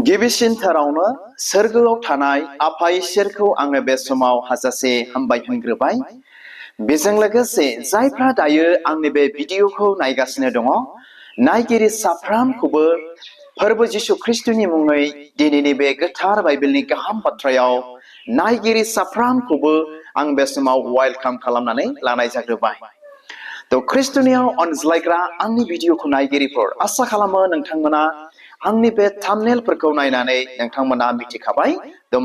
गिबिसिनथारावनो सोरगोआव थानाय आफा इसोरखौ आङो बे समाव हाजासे हामबाय होनग्रोबाय। बेजों लोगोसे जायफ्रा दायो आंनि बे भिडिअखौ नायगासिनो दङ, नायगिरि साफ्रोमखौबो फोरबो जिसु ख्रिस्टनि मुङै दिनैनि बे गोथार बाइबेलनि गाहाम बाथ्रायाव नायगिरि साफ्रोमखौबो आं बे समाव वेलकाम खालामनानै लानाय जाग्रोबाय। ख्रिस्टनियाव अनज्लायग्रा आंनि भिडिअखौ नायगिरिफोर, आसा खालामो नोंथांमोना आंनि बे थाम्बनेलफोरखौ नायनानै नोंथांमोना मिथिखाबाय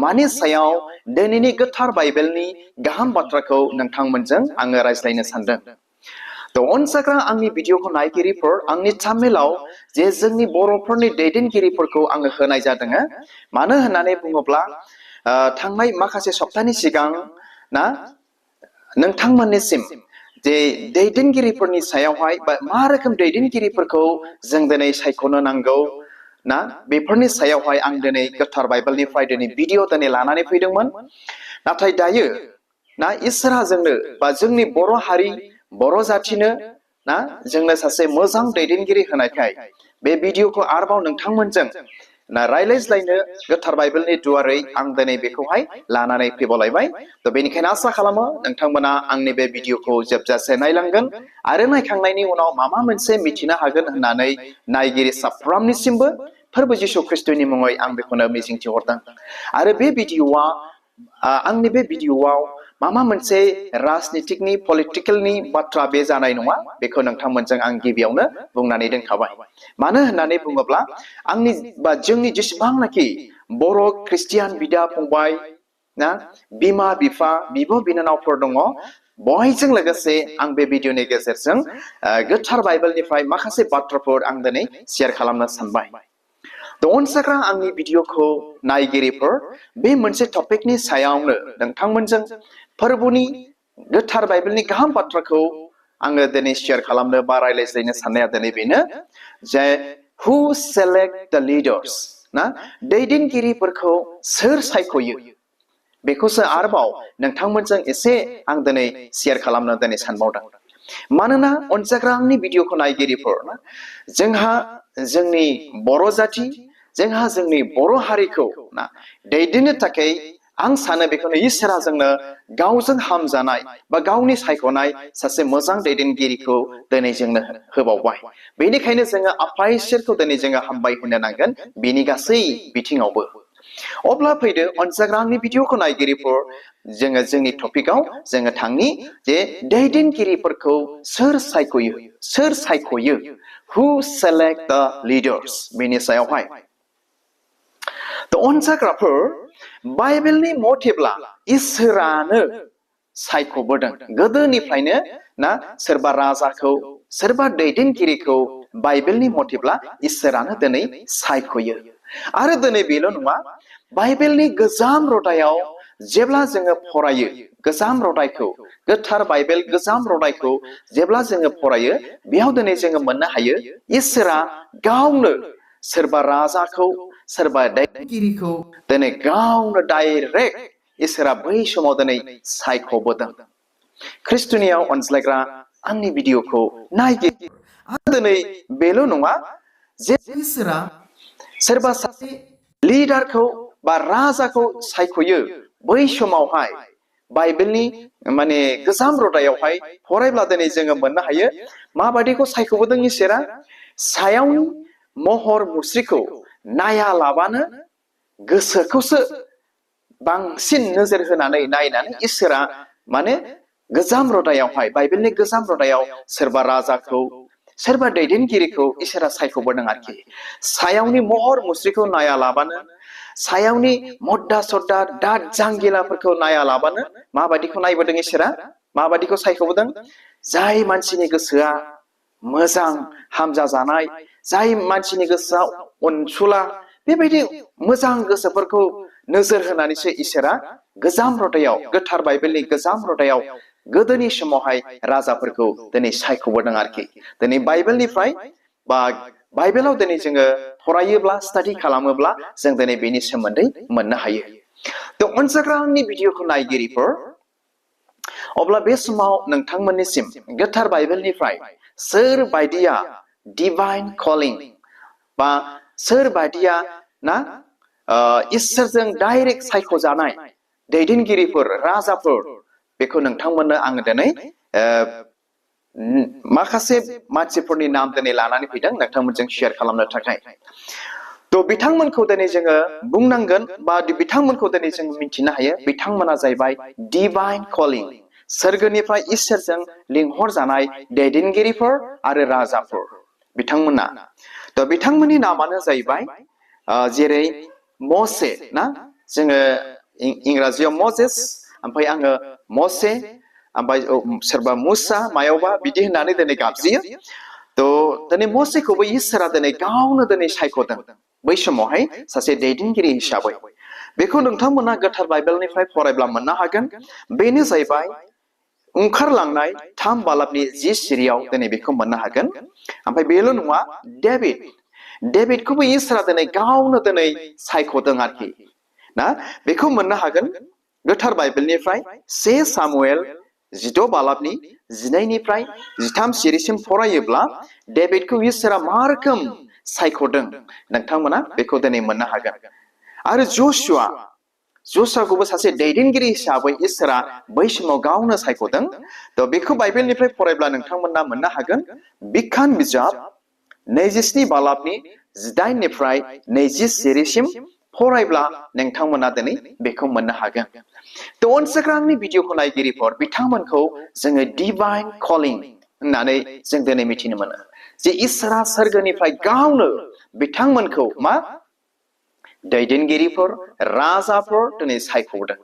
मानि सायाव दिनैनि गोथार बाइबेलनि गाहाम बाथ्राखौ नोंथांमोनजों आङो रायज्लायनो सानदों। अनजाग्रा आंनि भिडिअखौ नायगिरिफोर, आंनि थाम्बनेलाव जे जोंनि बर'फोरनि दैदेनगिरिफोरखौ आङो होनाय जादों। मानो होननानै बुङोब्ला थांनाय माखासे सप्तानि सिगां ना नोंथांमोननिसिम जे दैदेनगिरिफोरनि सायावहाय मा रोखोम दैदेनगिरिफोरखौ जों दिनै सायख'नो नांगौ ना, बेफोरनि सायावहाय आं दिनै गोथार बाइबेलनिफ्राय दिनै भिडिअ लानानै फैदोंमोन। नाथाय दायो ना इसोरा जोंनो बा जोंनि बर' हारि बर' जाथिनो ना जोंनो सासे मोजां दैदेनगिरि होनायखाय बे भिडिअखौ आरोबाव नोंथांमोनजों ना रायज्लायनो गोथार बाइबेलनि दुवारै आं दिनै बेखौहाय लानानै फैबावलायबाय। बेनिखायनो आसा खालामो नोंथांमोना आंनि बे भिडिअखौ जोबजासे नायलांगोन आरो नायखांनायनि उनाव माबा मोनसे मिथिनो हागोन होननानै नायगिरि साफ्रोमनिसिमबो फोरबो जिसु ख्रिस्टनि मुङै आं बेखौनो मिजिंथिहरदों। आरो बे भिडिअआ आंनि बे भिडिअआव माबा मोनसे राजनितिकनि पलिटिकेलनि बाथ्रा बे जानाय नङा, बेखौ नोंथांमोनजों आं गिबियावनो बुंनानै दोनखाबाय। मानो होननानै बुङोब्ला आंनि बा जोंनि जेसेबांनाखि बर' ख्रिस्टियान बिदा फंबाय ना बिमा बिफा बिब' बिनानावफोर दङ, बयजों लोगोसे आं बे भिडिअनि गेजेरजों गोथार बाइबेलनिफ्राय माखासे बाथ्राफोर आं दिनै शेयार खालामनो सानबाय। अनजाग्रा आंनि भिडिअखौ नायगिरिफोर, बे मोनसे टपिकनि सायावनो नोंथांमोनजों फोरबोनि गोथार बाइबेलनि गाहाम बाथ्राखौ आङो दिनै शेयार खालामनो बा रायज्लायनो साननाया दिनै बेनो जे हु सेलेक्ट द लिडार्स ना, दैदेनगिरिफोरखौ सोर सायख'यो, बेखौसो आरोबाव नोंथांमोनजों एसे आं दिनै शेयार खालामनो दिनै सानबावदों। मानोना अनजाग्रा आंनि भिडिअखौ नायगिरिफोर, जोंहा जोंनि बर' जाथि, जोंहा जोंनि बर' हारिखौ ना दैदेननो थाखाय आं सानो बेखौनो इसोरा जोंनो गावजों हामजानाय बा गावनि सायख'नाय सासे मोजां दैदेनगिरिखौ दिनै जोंनो होबावबाय। बेनिखायनो जोङो आफा इसोरखौ दिनै जोङो हामबाय होनो नांगोन बेनि गासै बिथिङावबो। अब्ला फैदो अनजाग्रा आंनि भिडिअखौ नायगिरिफोर, जोङो जोंनि टपिकआव जोङो थांनि जे दैदेनगिरिफोरखौ सोर सायख'यो, सोर सायख'यो, हु सेलेक्ट द लिडार्स, बेनि सायावहाय। अनजाग्राफोर, बाइबेलनि मथेब्ला इसोरानो सायख'बोदों गोदोनिफ्रायनो ना, सोरबा राजाखौ सोरबा दैदेनगिरिखौ बाइबेलनि मथेब्ला इसोरानो दिनै सायख'यो। आरो दिनै बेल' नङा, बाइबेलनि गोजाम रदायाव जेब्ला जोङो फरायो, गोजाम रदायखौ गोथार बाइबेल गोजाम रदायखौ जेब्ला जोङो फरायो, बेयाव दिनै जोङो मोननो हायो इसोरा गावनो सोरबा राजाखौ सोरबा दैदेनगिरिखौ दिनै गावनो डाइरेक्ट इसोरा बै समाव दिनै सायख'बोदों। ख्रिस्टनियाव अनज्लायग्रा आंनि भिडिअखौ नायगिरि, आरो दिनै बेल' नङा जे इसोरा सोरबा सासे लिडारखौ बा राजाखौ सायख'यो, बै समावहाय बाइबेलनि माने गोजाम रदायावहाय फरायब्ला दिनै जोङो मोननो हायो माबायदिखौ सायख'बोदों इसोरा। सायावनि महर मुस्रिखौ नायालाबानो गोसोखौसो बांसिन नोजोर होनानै नायनानै इसोरा माने गोजाम रदायावहाय बाइबेलनि गोजाम रदायाव सोरबा राजाखौ सोरबा दैदेनगिरिखौ इसोरा सायख'बोदों आरोखि। सायावनि महर मुस्रिखौ नायालाबानो, सायावनि मद्दा सद्दा दाद जांगिलाफोरखौ नायालाबानो माबायदिखौ नायबोदों इसोरा, माबायदिखौ सायख'बोदों, जाय मानसिनि गोसोआ मोजां हामजा जानाय, जाय मानसिनि गोसोआ अनसुला, बेबायदि मोजां गोसोफोरखौ नोजोर होनानैसो इसोरा गोजाम रदायाव गोथार बाइबेलनि गोजाम रदायाव गोदोनि समावहाय राजाफोरखौ दिनै सायख'बोदों आरोखि। दिनै बाइबेलनिफ्राय बा बाइबेलाव दिनै जोङो फरायोब्ला स्टाडि खालामोब्ला जों दिनै बेनि सोमोन्दै मोननो हायो। अनजाग्रा आंनि भिडिअखौ नायगिरिफोर, अब्ला बे समाव नोंथांमोननिसिम गोथार बाइबेलनिफ्राय सोर बायदिया डिभाइन कलिं बा सोर बायदिया ना इसोरजों डाइरेक्ट सायख'जानाय दैदेनगिरिफोर राजाफोर बेखौ नोंथांमोननो आङो दिनै माखासे मानसिफोरनि नाम दिनै लानानै फैदों नोंथांमोनजों शेयार खालामनो थाखाय थ' बिथांमोनखौ दिनै जोङो बुंनांगोन बा बिथांमोनखौ दिनै जों मिथिनो हायो बिथांमोना जाहैबाय डिभाइन कलिं सोरगोनिफ्राय इसोरजों लिंहरजानाय दैदेनगिरिफोर आरो राजाफोर बिथांमोना थ' बिथांमोननि नामानो जाहैबाय जेरै मसे ना जोङो इंराजियाव मजेस ओमफ्राय आङो मसे ओमफ्राय सोरबा मुसा मायावबा बिदि होननानै दिनै गाबज्रियो थ' दिनै मसेखौबो इसोरा दिनै गावनो दिनै सायख'दों बै समावहाय सासे दैदेनगिरि हिसाबै बेखौ नोंथांमोना गोथार बाइबेलनिफ्राय फरायब्ला मोननो हागोन बेनो जाहैबाय ओंखारलांनाय 3 बालाबनि 10 सिरियाव दिनै बेखौ मोननो हागोन ओमफ्राय बेल' नङा डेभिडखौबो इसोरा दिनै गावनो दिनै सायख'दों आरोखि ना बेखौ मोननो हागोन गोथार बाइबेलनिफ्राय 1 सामुएल 16 बालाबनि 12निफ्राय 13 सिरिसिम फरायोब्ला डेभिडखौ इसोरा मा रोखोम सायख'दों नोंथांमोना बेखौ दिनै मोननो हागोन आरो ज'शुआखौबो सासे दैदेनगिरि हिसाबै इसोरा बै समाव गावनो सायख'दों थ' बेखौ बाइबेलनिफ्राय फरायब्ला नोंथांमोना मोननो हागोन बिखान बिजाब 27 बालाबनि 18निफ्राय 20 सिरिसिम फरायब्ला नोंथांमोना दिनै बेखौ मोननो हागोन थ' अनसायग्रांनि भिडिअखौ नायगिरिफोर बिथांमोनखौ जोङो डिभाइन कलिं होननानै जों दिनै मिथिनो मोनो जे इसोरा सोरगोनिफ्राय गावनो बिथांमोनखौ मा दैदेनगिरिफोर राजाफोर दिनै सायख'दों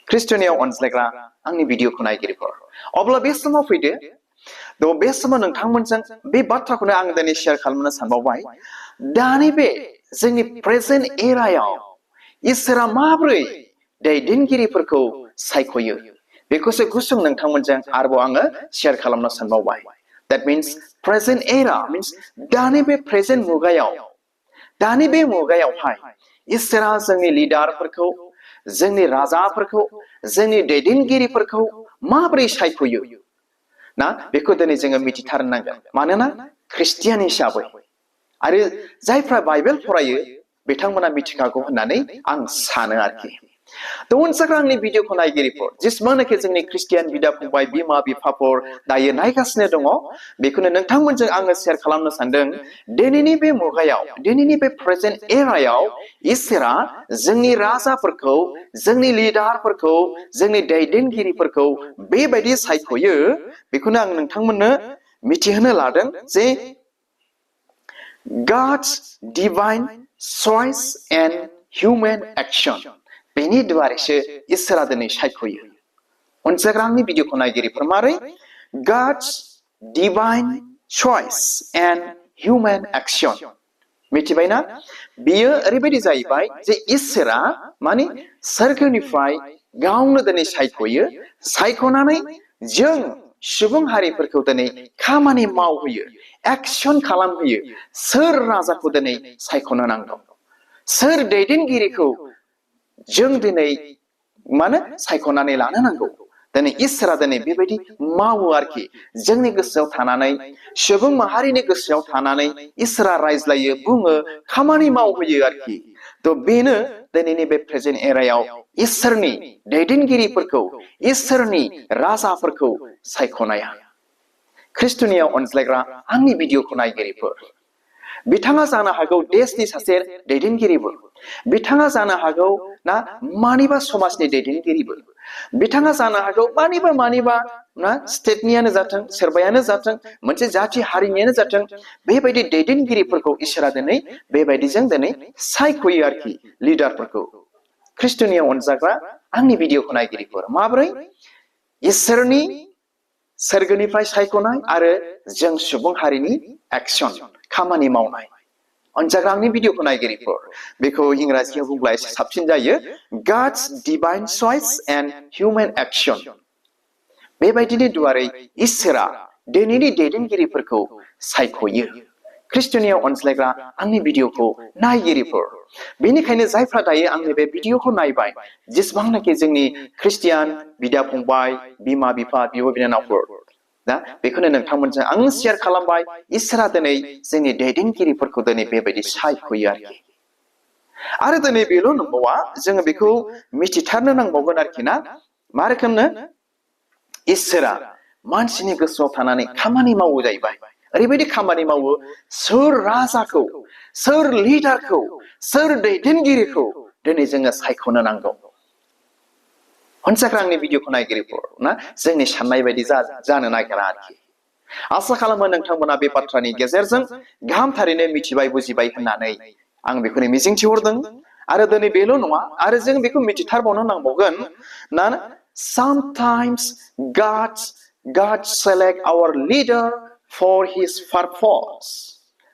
ख्रिस्ट'नियाव अनज्लायग्रा आंनि भिडिअखौ नायगिरिफोर अब्ला बे समाव फैदो थ' बे समाव नोंथांमोनजों बे बाथ्राखौनो आं दिनै शेयार खालामनो सानबावबाय दानि बे जोंनि प्रेजेन्ट एरायाव इसोरा माब्रै दैदेनगिरिफोरखौ सायख'यो बेखौसो गुसुं नोंथांमोनजों आरोबाव आङो शेयार खालामनो सानबावबाय that means present era means दानि बे प्रेजेन्ट मुगायाव दानि बे मुगायावहाय इसोरा जोंनि लिडारफोरखौ जोंनि राजाफोरखौ जोंनि दैदेनगिरिफोरखौ माबोरै सायख'यो ना बेखौ दिनै जोङो मिथिथारनांगोन मानोना ख्रिस्टियान हिसाबै आरो जायफ्रा बाइबेल फरायो बिथांमोना मिथिखागौ होननानै आं सानो आरोखि थ' अनसायग्रा आंनि भिडिअखौ नायगिरिफोर जेसेबांनाखि जोंनि ख्रिस्टियान बिदा फंबाय बिमा बिफाफोर दायो नायगासिनो दङ बेखौनो नोंथांमोनजों आङो शेयार खालामनो सानदों दिनैनि बे मुगायाव दिनैनि बे प्रेजेन्ट एरायाव इसोरा जोंनि राजाफोरखौ जोंनि लिडारफोरखौ जोंनि दैदेनगिरिफोरखौ बेबायदि सायख'यो बेखौनो आं नोंथांमोननो मिथिहोनो लादों जे God's divine choice and human action बेनि दुवारैसो इसोरा दिनै सायख'यो अनसायग्रा आंनि भिडिअखौ नायगिरिफोर मारै God's divine choice and human action मिथिबायना बियो ओरैबायदि जाहैबाय जे इसोरा माने सोरगोनिफ्राय गावनो दिनै सायख'यो सायख'नानै जों सुबुं हारिफोरखौ दिनै खामानि मावहोयो एक्सन खालामहोयो सोर राजाखौ दिनै सायख'नो नांगौ सोर दैदेनगिरिखौ जों दिनै माने सायख'नानै लानो नांगौ दिनै इसोरा दिनै बेबायदि मावो आरोखि जोंनि गोसोआव थानानै सुबुं माहारिनि गोसोआव थानानै इसोरा रायज्लायो बुङो खामानि मावहोयो आरोखि थ' बेनो दिनैनि बे प्रेजेन्ट एरायाव इसोरनि दैदेनगिरिफोरखौ इसोरनि राजाफोरखौ सायख'नाया ख्रिस्ट'नियाव अनज्लायग्रा आंनि भिडिअखौ नायगिरिफोर बिथाङा जानो हागौ देशनि सासे दैदेनगिरिबो बिथाङा जानो हागौ ना मानिबा समाजनि दैदेनगिरिबो बिथाङा जानो हागौ मानिबा ना स्टेटनियानो जाथों सोरबायानो जाथों मोनसे जाथि हारिनियानो जाथों बेबायदि दैदेनगिरिफोरखौ इसोरा दिनै बेबायदिजों दिनै सायख'यो आरोखि लिडारफोरखौ ख्रिस्ट'नियाव अनजाग्रा आंनि भिडिअखौ नायगिरिफोर माब्रै इसोरनि सोरगोनिफ्राय सायख'नाय आरो जों सुबुं हारिनि एक्सन खामानि मावनाय अनजाग्रा आंनि भिडिअखौ नायगिरिफोर बेखौ इंराजियाव बुंब्ला एसे साबसिन जायो God's divine choice and human action बेबायदिनो दुवारै इसोरा दिनैनि दैदेनगिरिफोरखौ सायख'यो ख्रिस्ट'नियाव अनज्लायग्रा आंनि भिडिअखौ नायगिरिफोर बेनिखायनो जायफ्रा दायो आंनि बे भिडिअखौ नायबाय जेसेबांनाखि जोंनि ख्रिस्टियान बिदा फंबाय बिमा बिफा बिब' बिनानावफोर दा बेखौनो नोंथांमोनजों आं शेयार खालामबाय इसोरा दिनै जोंनि दैदेनगिरिफोरखौ दिनै बेबायदि सायख'यो आरोखि आरो दिनै बेल' नंबावा जोङो बेखौ मिथिथारनो नांबावगोन आरोखि ना मा रोखोमनो इसोरा मानसिनि गोसोआव थानानै खामानि मावो जाहैबाय ओरैबायदि खामानि मावो सोर राजाखौ सोर लिडारखौ सोर दैदेनगिरिखौ दिनै जोङो सायख'नो नांगौ हनसाख्रा आंनि भिडिअखौ नायगिरिफोर ना जोंनि साननाय बायदि जानो नागिरा आरोखि आसा खालामो नोंथांमोना बे बाथ्रानि गेजेरजों गाहाम थारैनो मिथिबाय बुजिबाय होननानै आं बेखौनो मिजिंथिहरदों आरो दिनै बेल' नङा आरो जों बेखौ मिथिथारबावनो नांबावगोन ना sometimes God select our leader for his purpose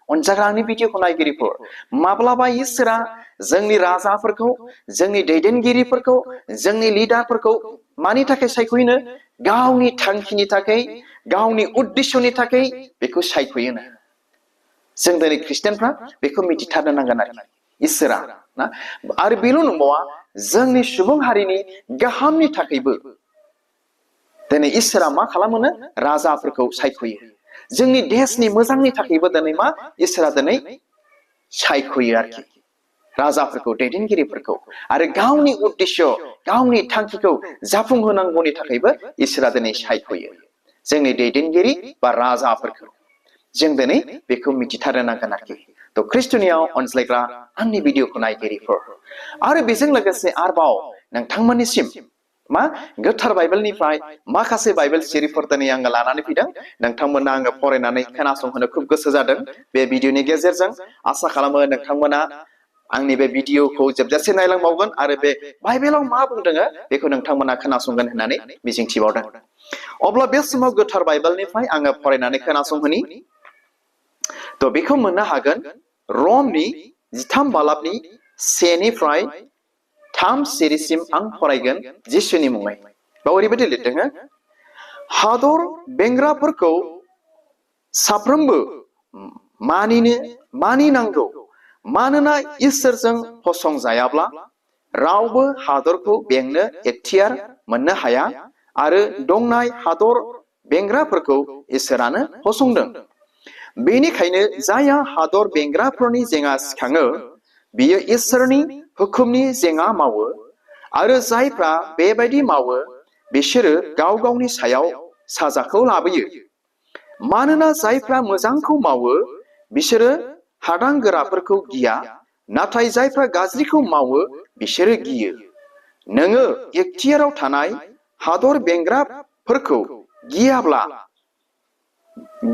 अनजाग्रा आंनि भिडिअखौ नायगिरिफोर माब्लाबा इसोरा जोंनि राजाफोरखौ जोंनि दैदेनगिरिफोरखौ जोंनि लिडारफोरखौ मानि थाखाय सायख'योनो गावनि थांखिनि थाखाय गावनि उद्देश्यनि थाखाय बेखौ सायख'योनो जों दिनै ख्रिस्टियानफ्रा बेखौ मिथिथारनो नांगोन आरोखि इसोरा ना आरो बेल' नंबावा जोंनि सुबुं हारिनि गाहामनि थाखायबो दिनै इसोरा मा खालामोनो राजाफोरखौ सायख'यो जोंनि देशनि मोजांनि थाखायबो दिनै मा इसोरा दिनै सायख'यो आरोखि राजाफोरखौ दैदेनगिरिफोरखौ आरो गावनि उद्देश्य गावनि थांखिखौ जाफुंहोनांगौनि थाखायबो इसोरा दिनै सायख'यो जोंनि दैदेनगिरि बा राजाफोरखौ जों दिनै बेखौ मिथिथारनो नांगोन आरोखि थ' ख्रिस्ट'नियाव अनज्लायग्रा आंनि भिडिअखौ नायगिरिफोर आरो बेजों लोगोसे आरोबाव नोंथांमोननिसिम मा गोथार बाइबेलनिफ्राय माखासे बाइबेल सिरिफोर दिनै आङो लानानै फैदों नोंथांमोना आङो फरायनानै खोनासंहोनो खुब गोसो जादों बे भिडिअनि गेजेरजों आसा खालामो नोंथांमोना आंनि बे भिडिअखौ जोबजासे नायलांबावगोन आरो बे बाइबेलाव मा बुंदों बेखौ नोंथांमोना खोनासंगोन होननानै मिजिंथिबावदों अब्ला बे समाव गोथार बाइबेलनिफ्राय आङो फरायनानै खोनासंहोनि थ' बेखौ मोननो हागोन रमनि 13 बालाबनि 1 निफ्राय 3 सिरिसिम आं फरायगोन जिसुनि मुङै बाव ओरैबायदि लिरदों हादर बेंग्राफोरखौ साफ्रोमबो मानिनांगौ मानोना इसोरजों फसंजायाब्ला रावबो हादरखौ बेंनो एखथियार मोननो हाया आरो दंनाय हादर बेंग्राफोरखौ इसोरानो फसंदों बेनिखायनो जायहा हादर बेंग्राफोरनि जेंना सिखाङो बियो इसोरनि हुकुमनि जेंना मावो आरो जायफ्रा बेबायदि मावो बिसोरो गाव गावनि सायाव साजाखौ लाबोयो मानोना जायफ्रा मोजांखौ मावो बिसोरो हादां गोराफोरखौ गिया नाथाय जायफ्रा गाज्रिखौ मावो बिसोरो गियो नोङो एखथियाराव थानाय हादर बेंग्राफोरखौ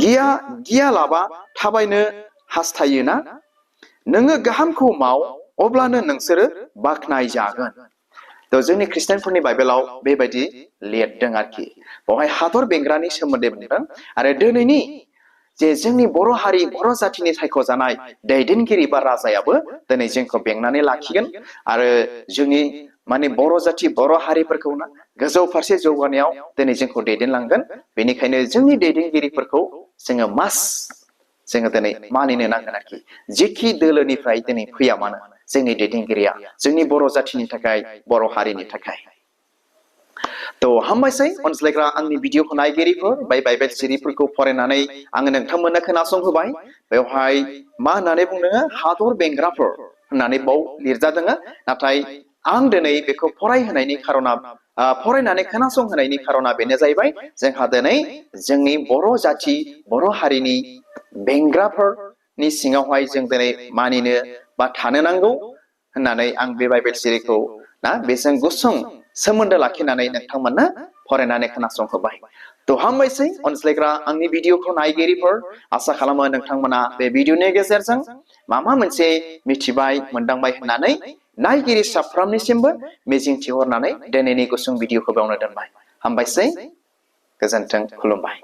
गियालाबा थाबायनो हास्थायोना नोङो गाहामखौ माव अब्लानो नोंसोरो बाख्नाय जागोन थ' जोंनि ख्रिस्टियानफोरनि बाइबेलाव बेबायदि लिरदों आरोखि बेवहाय हादर बेंग्रानि सोमोन्दै बुंदों आरो दिनैनि जे जोंनि बर' हारि बर' जाथिनि सायख'जानाय दैदेनगिरि बा राजायाबो दिनै जोंखौ बेंनानै लाखिगोन आरो जोंनि माने बर' जाथि बर' हारिफोरखौ ना गोजौ फारसे जौगानायाव दिनै जोंखौ दैदेनलांगोन बेनिखायनो जोंनि दैदेनगिरिफोरखौ जोङो दिनै मानिनो नांगोन आरोखि जेखि दोलोनिफ्राय दिनै फैया मानो जोंनि दैदेनगिरिया जोंनि बर' जाथिनि थाखाय बर' हारिनि थाखाय थ' हामबायसै अनज्लायग्रा आंनि भिडिअखौ नायगिरिफोर बाइबेल सिरिफोरखौ फरायनानै आङो नोंथांमोननो खोनासंहोबाय बेवहाय मा होननानै बुंदों हादर बेंग्राफोर होननानै बाव लिरजादों नाथाय आं दिनै बेखौ फरायनानै खोनासंहोनायनि खारना बेनो जाहैबाय जोंहा दिनै जोंनि बर' जाथि बर' हारिनि बेंग्राफोरनि सिङावहाय जों दिनै मानिनो बा थानो नांगौ होननानै आं बे बाइबेल सिरिखौ ना बेजों गुसुं सोमोन्दो लाखिनानै नोंथांमोननो फरायनानै खोनासंहोबाय थ' हामबायसै अनज्लायग्रा आंनि भिडिअखौ नायगिरिफोर आसा खालामो नोंथांमोना बे भिडिअनि गेजेरजों माबा मोनसे मिथिबाय मोनदांबाय होननानै नायगिरि साफ्रोमनिसिमबो मिजिंथिहरनानै दिनैनि गुसुं भिडिअखौ बेयावनो दोनबाय हामबायसै गोजोन्थों खुलुमबाय